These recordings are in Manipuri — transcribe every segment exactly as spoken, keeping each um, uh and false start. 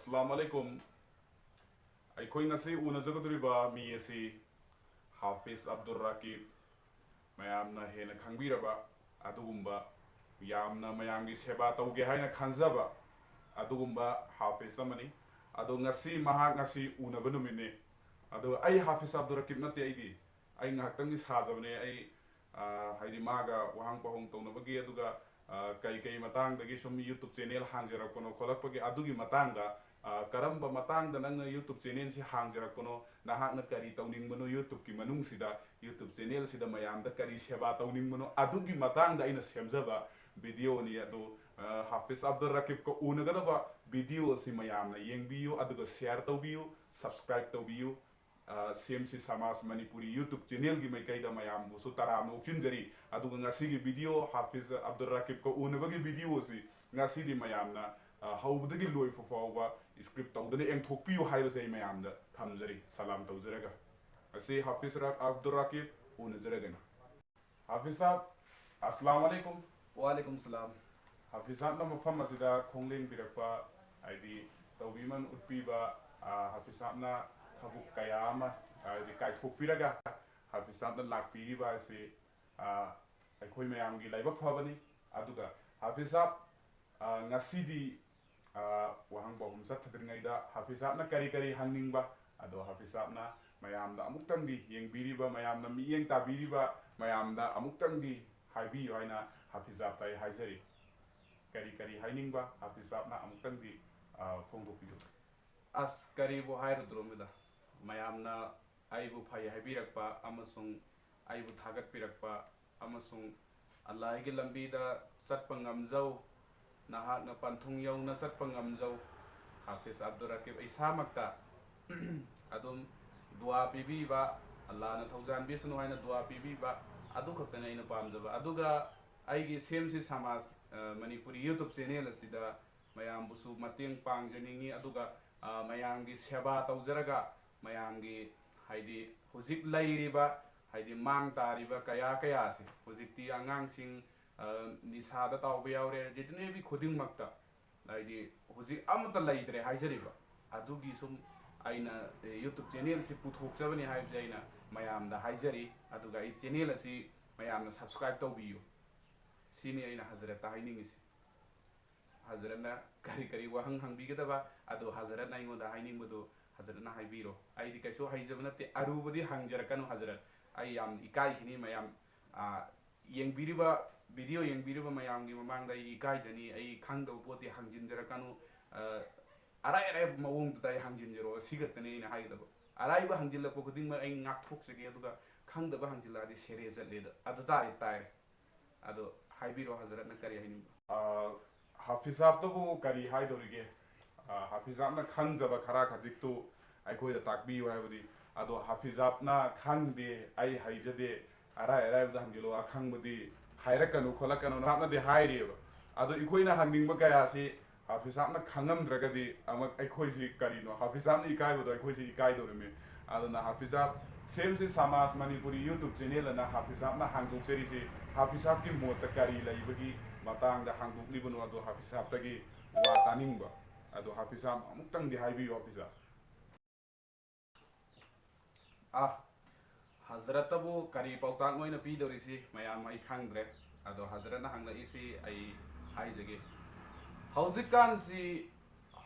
ꯑꯁꯂꯥꯝ ꯑꯂꯩꯀꯨꯝ꯫ ꯑꯩꯈꯣꯏ ꯉꯁꯤ ꯎꯅꯖꯒꯗꯧꯔꯤꯕ ꯃꯤ ꯑꯁꯤ ꯍꯥꯐꯤꯖ ꯑꯕꯗꯨꯜ ꯔꯥꯀꯤꯕ, ꯃꯌꯥꯝꯅ ꯍꯦꯟꯅ ꯈꯪꯕꯤꯔꯕ ꯑꯗꯨꯒꯨꯝꯕ, ꯌꯥꯝꯅ ꯃꯌꯥꯝꯒꯤ ꯁꯦꯕꯥ ꯇꯧꯒꯦ ꯍꯥꯏꯅ ꯈꯟꯖꯕ ꯑꯗꯨꯒꯨꯝꯕ ꯍꯥꯐꯤꯖ ꯑꯃꯅꯤ꯫ ꯑꯗꯣ ꯉꯁꯤ ꯃꯍꯥꯛ ꯉꯁꯤ ꯎꯅꯕ ꯅꯨꯃꯤꯠꯅꯤ꯫ ꯑꯗꯣ ꯑꯩ ꯍꯥꯐꯤꯖ ꯑꯕꯗꯨꯜ ꯔꯥꯀꯤꯕ ꯅꯠꯇꯦ, ꯑꯩꯗꯤ ꯑꯩ ꯉꯥꯏꯍꯥꯛꯇꯪꯗꯤ ꯁꯥꯖꯕꯅꯦ꯫ ꯑꯩ, ꯑ, ꯍꯥꯏꯗꯤ ꯃꯥꯒ ꯋꯥꯍꯪ ꯄꯥꯎꯍꯪ ꯇꯧꯅꯕꯒꯤ, ꯑꯗꯨꯒ, ꯑ, ꯀꯩ ꯀꯩ ꯃꯇꯥꯡꯗꯒꯤ ꯁꯨꯝ YouTube ꯆꯦꯅꯦꯜ ꯍꯥꯡꯖꯔꯛꯄꯅꯣ ꯈꯣꯠꯂꯛꯄꯒꯤ ꯑꯗꯨꯒꯤ ꯃꯇꯥꯡꯗ, ꯑ, ꯀꯔꯝꯕ ꯃꯇꯥꯡꯗ ꯅꯪꯅ YouTube ꯆꯦꯅꯦꯜꯁꯤ ꯍꯥꯡꯖꯔꯛꯄꯅꯣ, ꯅꯍꯥꯛꯅ ꯀꯔꯤ ꯇꯧꯅꯤꯡꯕꯅꯣ YouTubeꯀꯤ ꯃꯅꯨꯡꯁꯤꯗ, YouTube ꯆꯦꯅꯦꯜꯁꯤꯗ ꯃꯌꯥꯝꯗ ꯀꯔꯤ ꯁꯦꯕꯥ ꯇꯧꯅꯤꯡꯕꯅꯣ, ꯑꯗꯨꯒꯤ ꯃꯇꯥꯡꯗ ꯑꯩꯅ ꯁꯦꯝꯖꯕ videoꯅꯤ꯫ ꯑꯗꯣ, ꯑ, ꯍꯥꯐꯤꯖ ꯑꯕꯗꯨꯜ ꯔꯥꯀꯤꯕꯀ ꯎꯅꯒꯗꯕ video ꯑꯁꯤ ꯃꯌꯥꯝꯅ ꯌꯦꯡꯕꯤꯌꯨ, ꯑꯗꯨꯒ share ꯇꯧꯕꯤꯌꯨ, subscribe ꯇꯧꯕꯤꯌꯨ꯫ ꯑ, ꯁꯦꯝꯁꯤ ꯁꯃꯥꯖ ꯃꯅꯤꯄꯨꯔꯤ YouTube ꯆꯦꯅꯦꯜꯒꯤ ꯃꯥꯏꯀꯩꯗ ꯃꯌꯥꯝꯕꯨꯁꯨ ꯇꯔꯥꯝꯅ ꯑꯣꯛꯆꯤꯟꯖꯔꯤ꯫ ꯑꯗꯨꯒ ꯉꯁꯤꯒꯤ video, ꯍꯥꯐꯤꯖ ꯑꯕꯗꯨꯜ ꯔꯥꯀꯤꯕꯀ ꯎꯅꯕꯒꯤ video ꯑꯁꯤ ꯉꯁꯤꯗꯤ ꯃꯌꯥꯝꯅ, ꯑ, ꯍꯧꯕꯗꯒꯤ ꯂꯣꯏꯐꯥꯎ ꯐꯥꯎꯕ skip ꯇꯧꯗꯅ ꯌꯦꯡꯊꯣꯛꯄꯤꯌꯨ ꯍꯥꯏꯕꯁꯦ ꯑꯩ ꯃꯌꯥꯝꯗ ꯊꯝꯖꯔꯤ, ꯁꯂꯥꯝ ꯇꯧꯖꯔꯒ꯫ ꯑꯁꯤ ꯍꯥꯐꯤꯖ ꯔꯥ-, ꯑꯕꯗꯨꯜ ꯔꯥꯀꯤꯕ, ꯎꯅꯖꯔꯒꯅꯤ꯫ ꯍꯥꯐꯤꯖ ꯁꯥꯕ, ꯑꯁꯂꯥꯝ ꯑꯂꯩꯀꯨꯝ꯫ ꯋꯥꯂꯩꯀꯨꯝ ꯁꯂꯥꯝ꯫ ꯍꯥꯐꯤꯖ ꯁꯥꯕꯅ ꯃꯐꯝ ꯑꯁꯤꯗ ꯈꯣꯡꯂꯦꯡꯕꯤꯔꯛꯄ, ꯍꯥꯏꯗꯤ ꯇꯧꯕꯤꯃꯜ ꯎꯠꯄꯤꯕ, ꯑ, ꯍꯥꯐꯤꯖ ꯁꯥꯕꯅ ꯊꯕꯛ ꯀꯌꯥ ꯑꯃ, ꯍꯥꯏꯗꯤ ꯀꯥꯏꯊꯣꯛꯄꯤꯔꯒ ꯍꯥꯐꯤꯖ ꯁꯥꯕꯅ ꯂꯥꯛꯄꯤꯔꯤꯕ ꯑꯁꯤ, ꯑ, ꯑꯩꯈꯣꯏ ꯃꯌꯥꯝꯒꯤ ꯂꯥꯏꯕꯛ ꯐꯕꯅꯤ꯫ ꯑꯗꯨꯒ ꯍꯥꯐꯤꯖ ꯁꯥꯕ, ꯑ, ꯉꯁꯤꯗꯤ, ꯑ, ꯋꯥꯍꯪ ꯄꯥꯎꯈꯨꯝ ꯆꯠꯊꯗ꯭ꯔꯤꯉꯩꯗ ꯍꯥꯐꯤꯖ ꯁꯥꯕꯅ ꯀꯔꯤ ꯀꯔꯤ ꯍꯪꯅꯤꯡꯕ, ꯑꯗꯣ ꯍꯥꯐꯤꯖ ꯁꯥꯕꯅ ꯃꯌꯥꯝꯗ ꯑꯃꯨꯛꯇꯪꯗꯤ, ꯌꯦꯡꯕꯤꯔꯤꯕ ꯃꯌꯥꯝꯅ, ꯃꯤꯠꯌꯦꯡ ꯇꯥꯕꯤꯔꯤꯕ ꯃꯌꯥꯝꯗ ꯑꯃꯨꯛꯇꯪꯗꯤ ꯍꯥꯏꯕꯤꯌꯨ ꯍꯥꯏꯅ ꯍꯥꯐꯤꯖ ꯁꯥꯕꯇ ꯑꯩ ꯍꯥꯏꯖꯔꯤ꯫ ꯀꯔꯤ ꯀꯔꯤ ꯍꯥꯏꯅꯤꯡꯕ ꯍꯥꯐꯤꯖ ꯁꯥꯕꯅ ꯑꯃꯨꯛꯇꯪꯗꯤ, ꯑ, ꯐꯣꯡꯗꯣꯛꯄꯤꯌꯨ꯫ ꯑꯁ, ꯀꯔꯤꯕꯨ ꯍꯥꯏꯔꯨꯗ꯭ꯔꯣꯃꯤꯗ, ꯃꯌꯥꯝꯅ ꯑꯩꯕꯨ ꯐꯩ ꯍꯥꯏꯕꯤꯔꯛꯄ ꯑꯃꯁꯨꯡ ꯑꯩꯕꯨ ꯊꯥꯒꯠꯄꯤꯔꯛꯄ ꯑꯃꯁꯨꯡ ꯑꯜꯂꯥꯍꯒꯤ ꯂꯝꯕꯤꯗ ꯆꯠꯄ ꯉꯝꯖꯧ, ꯅꯍꯥꯛꯅ ꯄꯟꯊꯨꯡ ꯌꯧꯅ ꯆꯠꯄ ꯉꯝꯖꯧ꯫ ꯍꯥꯐꯤꯖ ꯑꯕꯗꯨꯜ ꯔꯥꯀꯤꯕ ꯏꯁꯥꯃꯛꯇ ꯑꯗꯨꯝ ꯗꯨꯋꯥ ꯄꯤꯕꯤꯕ, ꯑꯜꯂꯥꯍꯅ ꯊꯧꯖꯥꯟꯕꯤꯁꯅꯨ ꯍꯥꯏꯅ ꯗꯨꯋꯥ ꯄꯤꯕꯤꯕ, ꯑꯗꯨ ꯈꯛꯇꯅꯤ ꯑꯩꯅ ꯄꯥꯝꯖꯕ꯫ ꯑꯗꯨꯒ ꯑꯩꯒꯤ ꯁꯦꯝꯁꯤ ꯁꯃꯥꯖ, ꯑ, ꯃꯅꯤꯄꯨꯔꯤ YouTube ꯆꯦꯅꯦꯜ ꯑꯁꯤꯗ ꯃꯌꯥꯝꯕꯨꯁꯨ ꯃꯇꯦꯡ ꯄꯥꯡꯖꯅꯤꯡꯉꯤ, ꯑꯗꯨꯒ, ꯑ, ꯃꯌꯥꯝꯒꯤ ꯁꯦꯕꯥ ꯇꯧꯖꯔꯒ ꯃꯌꯥꯝꯒꯤ, ꯍꯥꯏꯗꯤ, ꯍꯧꯖꯤꯛ ꯂꯩꯔꯤꯕ, ꯍꯥꯏꯗꯤ, ꯃꯥꯡ ꯇꯥꯔꯤꯕ ꯀꯌꯥ ꯀꯌꯥꯁꯦ, ꯍꯧꯖꯤꯛꯇꯤ ꯑꯉꯥꯡꯁꯤꯡ, ꯑ, ꯅꯤꯁꯥꯗ ꯇꯥꯎꯕ ꯌꯥꯎꯔꯦ, ꯖꯤꯇꯅꯦꯕꯤ ꯈꯨꯗꯤꯡꯃꯛꯇ ꯍꯥꯏꯗꯤ ꯍꯧꯖꯤꯛ ꯑꯃꯠꯇ ꯂꯩꯇ꯭ꯔꯦ ꯍꯥꯏꯖꯔꯤꯕ꯫ ꯑꯗꯨꯒꯤ ꯁꯨꯝ ꯑꯩꯅ, ꯑꯦ, YouTube channel ꯑꯁꯤ ꯄꯨꯊꯣꯛꯆꯕꯅꯤ ꯍꯥꯏꯕꯁꯦ ꯑꯩꯅ ꯃꯌꯥꯝꯗ ꯍꯥꯏꯖꯔꯤ꯫ ꯑꯗꯨꯒ ꯑꯩ channel ꯑꯁꯤ ꯃꯌꯥꯝꯅ subscribe ꯇꯧꯕꯤꯌꯨ꯫ ꯁꯤꯅꯤ ꯑꯩꯅ ꯍꯖꯔꯠꯇ ꯍꯥꯏꯅꯤꯡꯉꯤꯁꯤ꯫ ꯍꯖꯔꯠꯅ ꯀꯔꯤ ꯀꯔꯤ ꯋꯥꯍꯪ ꯍꯪꯕꯤꯒꯗꯕ, ꯑꯗꯨ ꯍꯖꯔꯠꯅ ꯑꯩꯉꯣꯟꯗ ꯍꯥꯏꯅꯤꯡꯕꯗꯨ ꯍꯖꯔꯠꯅ ꯍꯥꯏꯕꯤꯔꯣ꯫ ꯑꯩꯗꯤ ꯀꯩꯁꯨ ꯍꯩꯖꯕ ꯅꯠꯇꯦ, ꯑꯔꯨꯕꯗꯤ ꯍꯪꯖꯔꯛꯀꯅꯨ ꯍꯖꯔꯠ꯫ ꯑꯩ ꯌꯥꯝ ꯏꯀꯥꯏꯈꯤꯅꯤ ꯃꯌꯥꯝ, ꯑ, ꯌꯦꯡꯕꯤꯔꯤꯕ, video ꯌꯦꯡꯕꯤꯔꯤꯕ ꯃꯌꯥꯝꯒꯤ ꯃꯃꯥꯡꯗ ꯑꯩ ꯏꯀꯥꯏꯖꯅꯤ꯫ ꯑꯩ ꯈꯪꯗꯕ ꯄꯣꯠꯇꯤ ꯍꯪꯖꯤꯟꯖꯔꯛꯀꯅꯨ꯫ ꯑ, ꯑꯔꯥꯏ ꯑꯔꯥꯏꯕ ꯃꯑꯣꯡꯗꯨꯗ ꯑꯩ ꯍꯪꯖꯤꯟꯖꯔꯛꯑꯣ, ꯁꯤ ꯈꯛꯇꯅꯤ ꯑꯩꯅ ꯍꯥꯏꯒꯗꯕ꯫ ꯑꯔꯥꯏꯕ ꯍꯪꯖꯤꯜꯂꯛꯄ ꯈꯨꯗꯤꯡꯃꯛ ꯑꯩ ꯉꯥꯛꯊꯣꯛꯆꯒꯦ, ꯑꯗꯨꯒ ꯈꯪꯗꯕ ꯍꯪꯖꯤꯜꯂꯛꯑꯗꯤ ꯁꯦꯔꯦ ꯆꯠꯂꯦꯗ꯫ ꯑꯗꯨ ꯇꯥꯔꯦ ꯇꯥꯔꯦ꯫ ꯑꯗꯣ ꯍꯥꯏꯕꯤꯔꯣ, ꯍꯖꯔꯠꯅ ꯀꯔꯤ ꯍꯥꯏꯅꯤꯡꯕ? ꯑ, ꯍꯥꯐꯤꯖꯥꯕꯇꯕꯨ ꯀꯔꯤ ꯍꯥꯏꯗꯧꯔꯤꯒꯦ? ꯑ, ꯍꯥꯐꯤꯖꯥꯕꯅ ꯈꯪꯖꯕ ꯈꯔ ꯈꯖꯤꯛꯇꯨ ꯑꯩꯈꯣꯏꯗ ꯇꯥꯛꯄꯤꯌꯨ ꯍꯥꯏꯕꯗꯤ, ꯑꯗꯣ ꯍꯥꯐꯤꯖꯥꯕꯅ "ꯈꯪꯗꯦ, ꯑꯩ ꯍꯩꯖꯗꯦ, ꯑꯔꯥꯏ ꯑꯔꯥꯏꯕꯗ ꯍꯪꯖꯤꯜꯂꯣ, ꯑꯈꯪꯕꯗꯤ ꯍꯥꯏꯔꯛꯀꯅꯨ ꯈꯣꯠꯂꯛꯀꯅꯨ" ꯍꯥꯐꯤꯖꯥꯕꯅꯗꯤ ꯍꯥꯏꯔꯤꯑꯕ꯫ ꯑꯗꯣ ꯑꯩꯈꯣꯏꯅ ꯍꯪꯅꯤꯡꯕ ꯀꯌꯥꯁꯤ ꯍꯥꯐꯤꯖꯥꯕꯅ ꯈꯪꯉꯝꯗ꯭ꯔꯒꯗꯤ ꯑꯃꯨꯛ ꯑꯩꯈꯣꯏꯁꯤ ꯀꯔꯤꯅꯣ? ꯍꯥꯐꯤꯖꯥꯕꯅ ꯏꯀꯥꯏꯕꯗꯣ ꯑꯩꯈꯣꯏꯁꯤ ꯏꯀꯥꯏꯗꯧꯔꯤꯃꯤ꯫ ꯑꯗꯨꯅ ꯍꯥꯐꯤꯖꯥꯕ, ꯁꯦꯝꯁꯤ ꯁꯃꯥꯖ ꯃꯅꯤꯄꯨꯔꯤ YouTube channel ꯑꯅ ꯍꯥꯐꯤꯖꯥꯕꯅ ꯍꯥꯡꯗꯣꯛꯆꯔꯤꯁꯤ, ꯍꯥꯐꯤꯖꯥꯕꯀꯤ ꯃꯣꯠꯇ ꯀꯔꯤ ꯂꯩꯕꯒꯤ ꯃꯇꯥꯡꯗ ꯍꯥꯡꯗꯣꯛꯂꯤꯕꯅꯣ? ꯑꯗꯣ ꯍꯥꯐꯤꯖꯥꯕꯇꯒꯤ ꯋꯥ ꯇꯥꯅꯤꯡꯕ꯫ ꯑꯗꯣ ꯍꯥꯐꯤꯖꯥꯕ ꯑꯃꯨꯛꯇꯪꯗꯤ ꯍꯥꯏꯕꯤꯌꯨ, ꯍꯥꯐꯤꯖꯥꯕ꯫ ꯑꯥ, ꯍꯖꯔꯠꯇꯕꯨ ꯀꯔꯤ ꯄꯥꯎꯇꯥꯛꯅꯣ ꯑꯩꯅ ꯄꯤꯗꯧꯔꯤꯁꯤ ꯃꯌꯥꯝ ꯑꯩ ꯈꯪꯗ꯭ꯔꯦ꯫ ꯑꯗꯣ ꯍꯖꯔꯠꯅ ꯍꯪꯂꯛꯏꯁꯤ ꯑꯩ ꯍꯥꯏꯖꯒꯦ꯫ ꯍꯧꯖꯤꯛꯀꯥꯟꯁꯤ,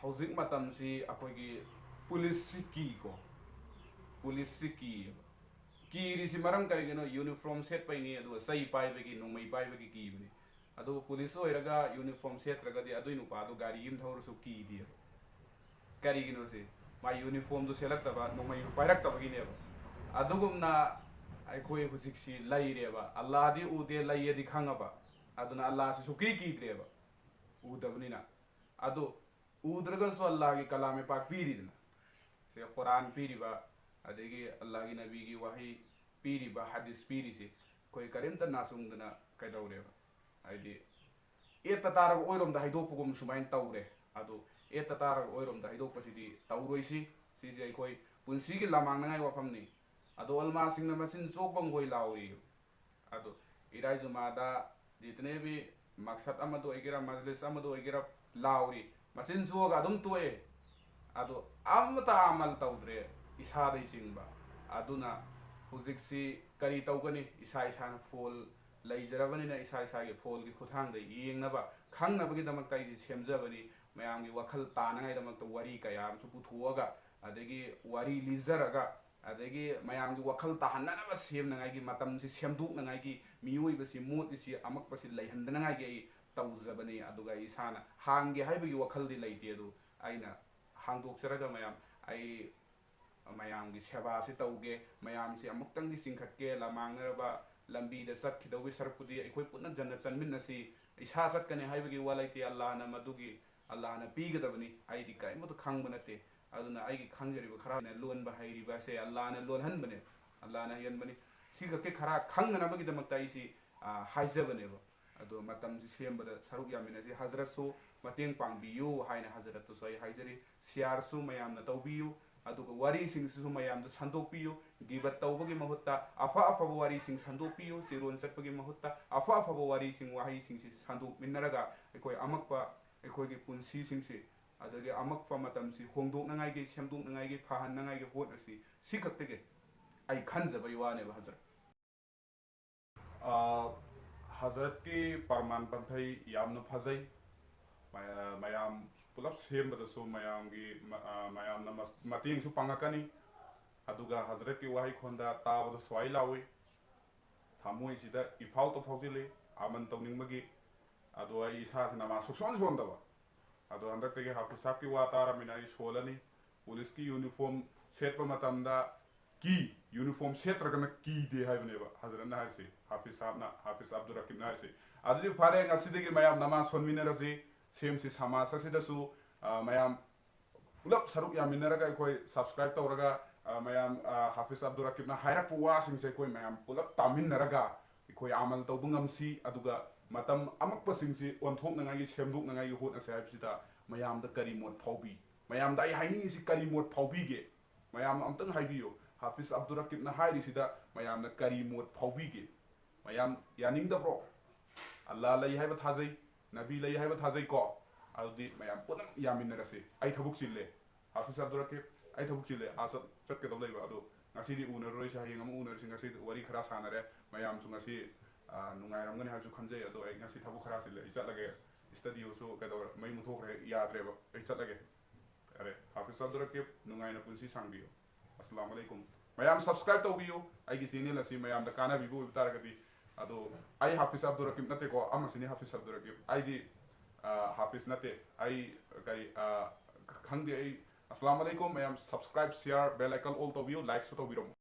ꯍꯧꯖꯤꯛ ꯃꯇꯝꯁꯤ ꯑꯩꯈꯣꯏꯒꯤ ꯄꯨꯂꯤꯁꯁꯤ ꯀꯤꯀꯣ, ꯄꯨꯂꯤꯁꯁꯤ ꯀꯤꯌꯦꯕ꯫ ꯀꯤꯔꯤꯁꯤ ꯃꯔꯝ ꯀꯔꯤꯒꯤꯅꯣ? Uniform ꯁꯦꯠꯄꯩꯅꯤ, ꯑꯗꯨꯒ ꯆꯩ ꯄꯥꯏꯕꯒꯤ, ꯅꯣꯡꯃꯩ ꯄꯥꯏꯕꯒꯤ ꯀꯤꯕꯅꯤ꯫ ꯑꯗꯨ ꯄꯨꯂꯤꯁ ꯑꯣꯏꯔꯒ uniform ꯁꯦꯠꯇ꯭ꯔꯒꯗꯤ ꯑꯗꯨꯏ ꯅꯨꯄꯥꯗꯣ ꯒꯥꯔꯤ ꯑꯃ ꯊꯧꯔꯁꯨ ꯀꯤꯗꯦꯕ꯫ ꯀꯔꯤꯒꯤꯅꯣ ꯁꯤ? ꯃꯥ uniformꯗꯨ ꯁꯦꯠꯂꯛꯇꯕ, ꯅꯣꯡꯃꯩꯗꯨ ꯄꯥꯏꯔꯛꯇꯕꯒꯤꯅꯦꯕ꯫ ꯑꯗꯨꯒꯨꯝꯅ ꯑꯩꯈꯣꯏ ꯍꯧꯖꯤꯛꯁꯤ ꯂꯩꯔꯦꯕ꯫ ꯑꯜꯂꯥꯍꯗꯤ ꯎꯗꯦ, ꯂꯩꯌꯦꯗꯤ ꯈꯪꯉꯕ꯫ ꯑꯗꯨꯅ ꯑꯜꯂꯥꯍꯁꯤ ꯁꯨꯛꯀꯤ ꯀꯤꯗ꯭ꯔꯦꯕ, ꯎꯗꯕꯅꯤꯅ꯫ ꯑꯗꯨ ꯎꯗ꯭ꯔꯒꯁꯨ ꯑꯜꯂꯥꯍꯒꯤ ꯀꯂꯥꯝ ꯄꯥꯛ ꯄꯤꯔꯤꯗꯅ, ꯁꯦ ꯀꯨꯔꯥꯟ ꯄꯤꯔꯤꯕ, ꯑꯗꯒꯤ ꯑꯜꯂꯥꯍꯒꯤ ꯅꯕꯤꯒꯤ ꯋꯥꯍꯩ ꯄꯤꯔꯤꯕ, ꯍꯗꯤꯁ ꯄꯤꯔꯤꯁꯤ ꯑꯩꯈꯣꯏ ꯀꯔꯤꯝꯇ ꯅꯥꯆꯨꯡꯗꯅ ꯀꯩꯗꯧꯔꯦꯕ? ꯍꯥꯏꯗꯤ ꯑꯦꯠꯇ ꯇꯥꯔꯒ ꯑꯣꯏꯔꯣꯝꯗ ꯍꯩꯗꯣꯛꯄꯒꯨꯝ ꯁꯨꯃꯥꯏꯅ ꯇꯧꯔꯦ꯫ ꯑꯗꯣ ꯑꯦꯠꯇ ꯇꯥꯔꯒ ꯑꯣꯏꯔꯣꯝꯗ ꯍꯩꯗꯣꯛꯄꯁꯤꯗꯤ ꯇꯧꯔꯣꯏꯁꯤ꯫ ꯁꯤꯁꯦ ꯑꯩꯈꯣꯏ ꯄꯨꯟꯁꯤꯒꯤ ꯂꯃꯥꯡꯅꯉꯥꯏ ꯋꯥꯐꯝꯅꯤ꯫ ꯑꯗꯣ ꯎꯂꯃꯥꯁꯤꯡꯅ ꯃꯆꯤꯟ ꯆꯣꯞꯄ ꯃꯈꯣꯏ ꯂꯥꯎꯔꯤ꯫ ꯑꯗꯣ ꯏꯔꯥꯏ ꯖꯨꯃꯥꯗ ꯖꯤꯇꯅꯦ ꯚꯤ ꯃꯛꯁꯠ ꯑꯃꯗ ꯑꯣꯏꯒꯦꯔꯥ, ꯃꯖꯂꯤꯁ ꯑꯃꯗ ꯑꯣꯏꯒꯦꯔꯥ, ꯂꯥꯎꯔꯤ, ꯃꯆꯤꯟ ꯆꯨꯑꯒ ꯑꯗꯨꯝ ꯇꯣꯛꯑꯦ꯫ ꯑꯗꯣ ꯑꯃꯇ ꯑꯃꯜ ꯇꯧꯗ꯭ꯔꯦ, ꯏꯁꯥꯗꯩ ꯆꯤꯡꯕ꯫ ꯑꯗꯨꯅ ꯍꯧꯖꯤꯛꯁꯤ ꯀꯔꯤ ꯇꯧꯒꯅꯤ? ꯏꯁꯥ ꯏꯁꯥꯅ ꯐꯣꯜ ꯂꯩꯖꯔꯕꯅꯤꯅ, ꯏꯁꯥ ꯏꯁꯥꯒꯤ ꯐꯣꯜꯒꯤ ꯈꯨꯠꯊꯥꯡꯗ ꯌꯦꯡꯅꯕ, ꯈꯪꯅꯕꯒꯤꯗꯃꯛꯇ ꯑꯩꯁꯦ ꯁꯦꯝꯖꯕꯅꯤ꯫ ꯃꯌꯥꯝꯒꯤ ꯋꯥꯈꯜ ꯇꯥꯅꯉꯥꯏꯗꯃꯛꯇ ꯋꯥꯔꯤ ꯀꯌꯥ ꯑꯃꯁꯨ ꯄꯨꯊꯣꯛꯑꯒ, ꯑꯗꯒꯤ ꯋꯥꯔꯤ ꯂꯤꯖꯔꯒ, ꯑꯗꯒꯤ ꯃꯌꯥꯝꯒꯤ ꯋꯥꯈꯜ ꯇꯥꯍꯟꯅꯅꯕ ꯁꯦꯝꯅꯉꯥꯏꯒꯤ, ꯃꯇꯝꯁꯤ ꯁꯦꯝꯗꯣꯛꯅꯉꯥꯏꯒꯤ, ꯃꯤꯑꯣꯏꯕꯁꯤ ꯃꯣꯠꯂꯤꯁꯤ ꯑꯃꯛꯄꯁꯤ ꯂꯩꯍꯟꯗꯅꯉꯥꯏꯒꯤ ꯑꯩ ꯇꯧꯖꯕꯅꯤ꯫ ꯑꯗꯨꯒ ꯑꯩ ꯏꯁꯥꯅ ꯍꯥꯡꯒꯦ ꯍꯥꯏꯕꯒꯤ ꯋꯥꯈꯜꯗꯤ ꯂꯩꯇꯦ꯫ ꯑꯗꯨ ꯑꯩꯅ ꯍꯥꯡꯗꯣꯛꯆꯔꯒ ꯃꯌꯥꯝ, ꯑꯩ ꯃꯌꯥꯝꯒꯤ ꯁꯦꯕꯥꯁꯤ ꯇꯧꯒꯦ, ꯃꯌꯥꯝꯁꯤ ꯑꯃꯨꯛꯇꯪꯗꯤ ꯆꯤꯡꯈꯠꯀꯦ꯫ ꯂꯃꯥꯡꯅꯔꯕ ꯂꯝꯕꯤꯗ ꯆꯠꯈꯤꯗꯧꯕꯒꯤ ꯁꯔꯨꯛꯄꯨꯗꯤ ꯑꯩꯈꯣꯏ ꯄꯨꯟꯅ ꯖꯟꯅ ꯆꯟꯃꯤꯟꯅꯁꯤ꯫ ꯏꯁꯥ ꯆꯠꯀꯅꯤ ꯍꯥꯏꯕꯒꯤ ꯋꯥ ꯂꯩꯇꯦ, ꯑꯜꯂꯥꯍꯅ ꯃꯗꯨꯒꯤ, ꯑꯜꯂꯥꯍꯅ ꯄꯤꯒꯗꯕꯅꯤ꯫ ꯑꯩꯗꯤ ꯀꯔꯤꯃꯠꯇ ꯈꯪꯕ ꯅꯠꯇꯦ꯫ ꯑꯗꯨꯅ ꯑꯩꯒꯤ ꯈꯪꯖꯔꯤꯕ ꯈꯔꯅ ꯂꯣꯟꯕ ꯍꯩꯔꯤꯕ ꯑꯁꯦ ꯑꯜꯂꯥꯍꯅ ꯂꯣꯟꯍꯟꯕꯅꯦ, ꯑꯜꯂꯥꯍꯅ ꯍꯩꯍꯟꯕꯅꯤ꯫ ꯁꯤ ꯈꯛꯀꯤ ꯈꯔ ꯈꯪꯅꯅꯕꯒꯤꯗꯃꯛꯇ ꯑꯩꯁꯤ, ꯑ, ꯍꯥꯏꯖꯕꯅꯦꯕ꯫ ꯑꯗꯣ ꯃꯇꯝꯁꯤ ꯁꯦꯝꯕꯗ ꯁꯔꯨꯛ ꯌꯥꯃꯤꯟꯅꯁꯤ꯫ ꯍꯖꯔꯠꯁꯨ ꯃꯇꯦꯡ ꯄꯥꯡꯕꯤꯌꯨ ꯍꯥꯏꯅ ꯍꯖꯔꯠꯇꯁꯨ ꯑꯩ ꯍꯥꯏꯖꯔꯤ꯫ ꯁꯤꯌꯥꯔꯁꯨ ꯃꯌꯥꯝꯅ ꯇꯧꯕꯤꯌꯨ꯫ ꯑꯗꯨꯒ ꯋꯥꯔꯤꯁꯤꯡꯁꯤꯁꯨ ꯃꯌꯥꯝꯗ ꯁꯟꯗꯣꯛꯄꯤꯌꯨ꯫ ꯒꯤꯕꯠ ꯇꯧꯕꯒꯤ ꯃꯍꯨꯠꯇ ꯑꯐ ꯑꯐꯕ ꯋꯥꯔꯤꯁꯤꯡ ꯁꯟꯗꯣꯛꯄꯤꯌꯨ꯫ ꯆꯤꯔꯣꯟ ꯆꯠꯄꯒꯤ ꯃꯍꯨꯠꯇ ꯑꯐ ꯑꯐꯕ ꯋꯥꯔꯤꯁꯤꯡ, ꯋꯥꯍꯩꯁꯤꯡꯁꯤ ꯁꯟꯗꯣꯛꯃꯤꯟꯅꯔꯒ ꯑꯩꯈꯣꯏ ꯑꯃꯛꯄ ꯑꯩꯈꯣꯏꯒꯤ ꯄꯨꯟꯁꯤꯁꯤꯡꯁꯤ, ꯑꯗꯒꯤ ꯑꯃꯛꯄ ꯃꯇꯝꯁꯤ ꯍꯣꯡꯗꯣꯛꯅꯉꯥꯏꯒꯤ, ꯁꯦꯝꯗꯣꯛꯅꯉꯥꯏꯒꯤ, ꯐꯍꯟꯅꯉꯥꯏꯒꯤ ꯍꯣꯠꯅꯁꯤ꯫ ꯁꯤ ꯈꯛꯇꯒꯤ ꯑꯩ ꯈꯟꯖꯕꯒꯤ ꯋꯥꯅꯦꯕ, ꯍꯖꯔꯠ꯫ ꯑ, ꯍꯖꯔꯠꯀꯤ ꯄꯔꯃꯥꯟ ꯄꯟꯊꯩ ꯌꯥꯝꯅ ꯐꯖꯩ꯫ ꯃꯌꯥ-, ꯃꯌꯥꯝ ꯄꯨꯂꯞ ꯁꯦꯝꯕꯗꯁꯨ ꯃꯌꯥꯝꯒꯤ ꯃ-, ꯑ, ꯃꯌꯥꯝꯅ ꯃꯁ-, ꯃꯇꯦꯡꯁꯨ ꯄꯥꯡꯉꯛꯀꯅꯤ꯫ ꯑꯗꯨꯒ ꯍꯖꯔꯠꯀꯤ ꯋꯥꯍꯩꯈꯣꯟꯗ ꯇꯥꯕꯗ ꯁ꯭ꯋꯥꯏ ꯂꯥꯎꯏ꯫ ꯊꯃꯣꯏꯁꯤꯗ ꯏꯐꯥꯎꯇ ꯐꯥꯎꯖꯤꯜꯂꯤ, ꯑꯃꯟ ꯇꯧꯅꯤꯡꯕꯒꯤ꯫ ꯑꯗꯣ ꯑꯩ ꯏꯁꯥꯁꯤ ꯅꯃꯥꯖ ꯁꯨꯛꯁꯣꯟ ꯁꯣꯟꯗꯕ꯫ ꯑꯗꯣ ꯍꯟꯗꯛꯇꯒꯤ ꯍꯥꯐꯤꯖ ꯁꯥꯍꯕꯀꯤ ꯋꯥ ꯇꯥꯔꯕꯅꯤꯅ ꯑꯩ ꯁꯣꯜꯂꯅꯤ꯫ ꯄꯨꯂꯤꯁꯀꯤ ꯌꯨꯅꯤꯐꯣꯔꯝ ꯁꯦꯠꯄ ꯃꯇꯝꯗ ꯀꯤ, ꯌꯨꯅꯤꯐꯣꯔꯝ ꯁꯦꯠꯇ꯭ꯔꯒꯅ ꯀꯤꯗꯦ ꯍꯥꯏꯕꯅꯦꯕ ꯍꯖꯔꯠꯅ ꯍꯥꯏꯔꯤꯁꯦ, ꯍꯥꯐꯤꯖ ꯁꯥꯍꯕꯅ, ꯍꯥꯐꯤꯖ ꯑꯕꯗꯨꯜ ꯔꯀꯤꯕꯅ ꯍꯥꯏꯔꯤꯁꯦ꯫ ꯑꯗꯨꯗꯤ ꯐꯔꯦ, ꯉꯁꯤꯗꯒꯤ ꯃꯌꯥꯝ ꯅꯃꯥꯖ ꯁꯣꯟꯃꯤꯟꯅꯔꯁꯤ, ꯁꯦꯝꯁꯤ ꯁꯃꯥꯖ ꯑꯁꯤꯗꯁꯨ, ꯑ, ꯃꯌꯥꯝ ꯄꯨꯂꯞ ꯁꯔꯨꯛ ꯌꯥꯃꯤꯟꯅꯔꯒ ꯑꯩꯈꯣꯏ subscribe ꯇꯧꯔꯒ, ꯑ, ꯃꯌꯥꯝ, ꯑ, ꯍꯥꯐꯤꯖ ꯑꯕꯗꯨꯜ ꯔꯀꯤꯕꯅ ꯍꯥꯏꯔꯛꯄ ꯋꯥꯁꯤꯡꯁꯦ ꯑꯩꯈꯣꯏ ꯃꯌꯥꯝ ꯄꯨꯂꯞ ꯇꯥꯃꯤꯟꯅꯔꯒ ꯑꯩꯈꯣꯏ ꯑꯃꯜ ꯇꯧꯕ ꯉꯝꯁꯤ꯫ ꯑꯗꯨꯒ ꯃꯇꯝ ꯑꯃꯛꯄꯁꯤꯡꯁꯤ ꯑꯣꯟꯊꯣꯛꯅꯉꯥꯏꯒꯤ, ꯁꯦꯝꯗꯣꯛꯅꯉꯥꯏꯒꯤ ꯍꯣꯠꯅꯁꯦ ꯍꯥꯏꯕꯁꯤꯗ ꯃꯌꯥꯝꯗ ꯀꯔꯤ ꯃꯣꯠ ꯐꯥꯎꯕꯤ? ꯃꯌꯥꯝꯗ ꯑꯩ ꯍꯥꯏꯅꯤꯡꯉꯤꯁꯤ ꯀꯔꯤ ꯃꯣꯠ ꯐꯥꯎꯕꯤꯒꯦ? ꯃꯌꯥꯝ ꯑꯝꯇꯪ ꯍꯥꯏꯕꯤꯌꯨ꯫ ꯍꯥꯐꯤꯖ ꯑꯕꯗꯨꯜ ꯔꯀꯤꯕꯅ ꯍꯥꯏꯔꯤꯁꯤꯗ ꯃꯌꯥꯝꯅ ꯀꯔꯤ ꯃꯣꯠ ꯐꯥꯎꯕꯤꯒꯦ? ꯃꯌꯥꯝ ꯌꯥꯅꯤꯡꯗꯕ꯭ꯔꯣ? ꯑꯜꯂꯥ ꯂꯩ ꯍꯥꯏꯕ ꯊꯥꯖꯩ, ꯅꯕꯤ ꯂꯩ ꯍꯥꯏꯕ ꯊꯥꯖꯩꯀꯣ꯫ ꯑꯗꯨꯗꯤ ꯃꯌꯥꯝ ꯄꯨꯟꯅ ꯌꯥꯃꯤꯟꯅꯔꯁꯤ꯫ ꯑꯩ ꯊꯕꯛ ꯆꯤꯜꯂꯦ, ꯍꯥꯐꯤꯖ ꯑꯕꯗꯨꯜ ꯔꯀꯤꯕ, ꯑꯩ ꯊꯕꯛ ꯆꯤꯜꯂꯦ, ꯑꯥ ꯆꯠ ꯆꯠꯀꯗꯕ ꯂꯩꯕ꯫ ꯑꯗꯣ ꯉꯁꯤꯗꯤ ꯎꯅꯔꯔꯣꯏꯁꯤ, ꯍꯌꯦꯡ ꯑꯃꯨꯛ ꯎꯅꯔꯁꯤ꯫ ꯉꯁꯤ ꯋꯥꯔꯤ ꯈꯔ ꯁꯥꯟꯅꯔꯦ, ꯃꯌꯥꯝꯁꯨ ꯉꯁꯤ ꯑꯥ, ꯅꯨꯡꯉꯥꯏꯔꯝꯒꯅꯤ ꯍꯥꯏꯕꯁꯨ ꯈꯟꯖꯩ꯫ ꯑꯗꯣ ꯑꯩ ꯉꯁꯤ ꯊꯕꯛ ꯈꯔ ꯆꯤꯜꯂꯦ, ꯑꯩ ꯆꯠꯂꯒꯦ꯫ ꯁ꯭ꯇꯨꯗꯤꯑꯣꯁꯨ ꯀꯩꯗꯧꯔꯦ, ꯃꯩ ꯃꯨꯠꯊꯣꯛꯈ꯭ꯔꯦ, ꯌꯥꯗ꯭ꯔꯦꯕ꯫ ꯑꯩ ꯆꯠꯂꯒꯦ꯫ ꯌꯥꯔꯦ, ꯍꯥꯐꯤꯖ ꯑꯕꯗꯨꯜ ꯔꯀꯤꯕ, ꯅꯨꯡꯉꯥꯏꯅ ꯄꯨꯟꯁꯤ ꯁꯥꯡꯕꯤꯌꯨ꯫ ꯑꯁꯂꯥꯃꯨ ꯑꯂꯩꯀꯨꯝ꯫ ꯃꯌꯥꯝ subscribe ꯇꯧꯕꯤꯌꯨ ꯑꯩꯒꯤ channel ꯑꯁꯤ, ꯃꯌꯥꯝꯗ ꯀꯥꯟꯅꯕꯤꯕ ꯑꯣꯏꯕ ꯇꯥꯔꯒꯗꯤ꯫ ꯑꯗꯣ ꯑꯩ ꯍꯥꯐꯤꯖ ꯑꯕꯗꯨꯜ ꯔꯀꯤꯕ ꯅꯠꯇꯦꯀꯣ, ꯑꯃꯁꯤꯅꯤ ꯍꯥꯐꯤꯖ ꯑꯕꯗꯨꯜ ꯔꯀꯤꯕ꯫ ꯑꯩꯗꯤ ꯑꯥ, ꯍꯥꯐꯤꯖ ꯅꯠꯇꯦ꯫ ꯑꯩ ꯀꯔꯤ, ꯑꯥ, ꯈꯪꯗꯦ ꯑꯩ꯫ ꯑꯁꯂꯥꯃꯨ ꯑꯂꯩꯀꯨꯝ꯫ ꯃꯌꯥꯝ subscribe, share, bell icon all ꯇꯧꯕꯤꯌꯨ, likeꯁꯨ ꯇꯧꯕꯤꯔꯝꯃꯨ꯫